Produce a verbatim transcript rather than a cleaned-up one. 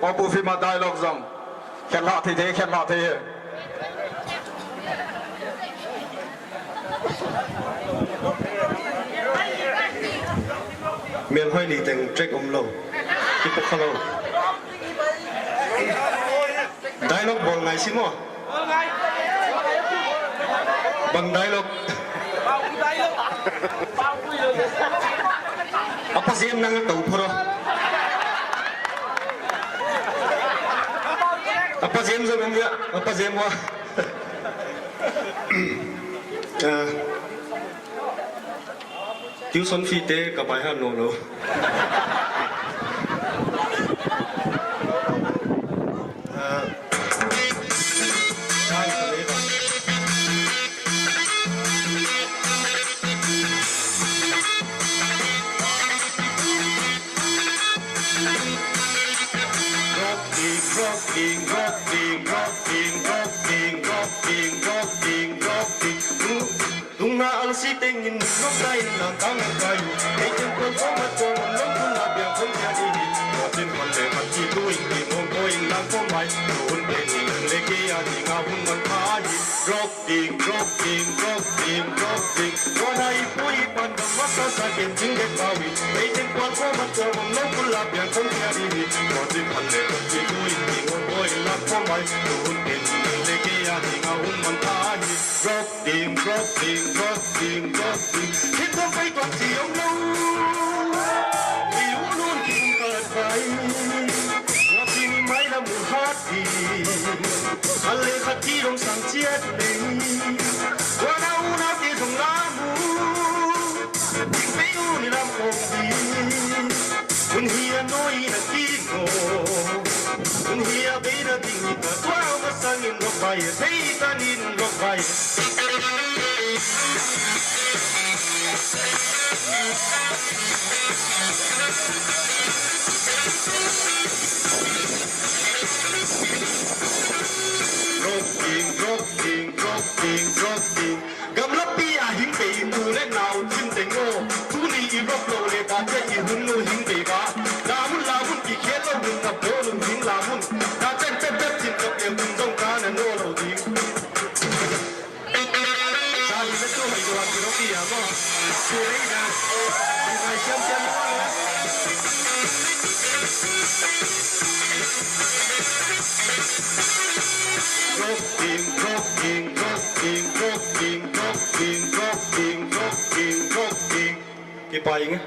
Papu film a dialogue jong khelha thei thei, khelha thei. Melhoi ni teng track umlou. Kipu khalou. Dialogue bol ngai si mo. Bang dialogue. Apa jem nang tau phoro. Apa jem jo bang ya, apa jem wa. Ah. Tuition fee te ka bai ha no lo. Ah. Rocking, rocking, rocking. Tunga alsi tengin, rock dai lang tang kai. Ei chen kon ko ma ko, long kun la piang kon tia di hi. Ko tin kon le ma ti tu in ki mon ko in lang ko mai. Kun te ni lang le ke a ni nga hun man pa hi. Rocking, rocking, rocking, rocking. Ko na i pu i pan dam ma sa sa ken jing de pa wi. Ei chen kon ko ma ko, long kun la piang kon tia di hi. Ko tin kon le ma ti tu in ki mon ko in lang ko mai. Kun te ni lang le ke a ni nga hun man pa hi. Rock Ding, drop, ding, drop, ding, drop, ding. Hit them by Toxi on low. We won't keep that fight. Watching in my love, heart beat. Ale khati rong sang chiat ding. Wana una ti rong lamu. Ding pe uni lam kong ding. Kun hi a noi na ki no. Kun hi a bei na ding ni ta tua ma sang in rock bai, sei ta nin rock bai. Rocking, rocking, rocking, rocking. Gamlapi a hing bei nu le nao chin teng o. Tuni i rock lou le ta che i hung nu hing bei ba. La mun la mun ki khe lou mun na bo lung hing la mun. Ta chen pep pep chin kap le mun dong ka na no lou ding. Sa i le tu hoi do a ki rock i a mo. Tu le i da. I ngai siam siam mo le. Rocking, rocking, rocking, rocking, rocking, rocking, rocking, rocking. Kipa inge.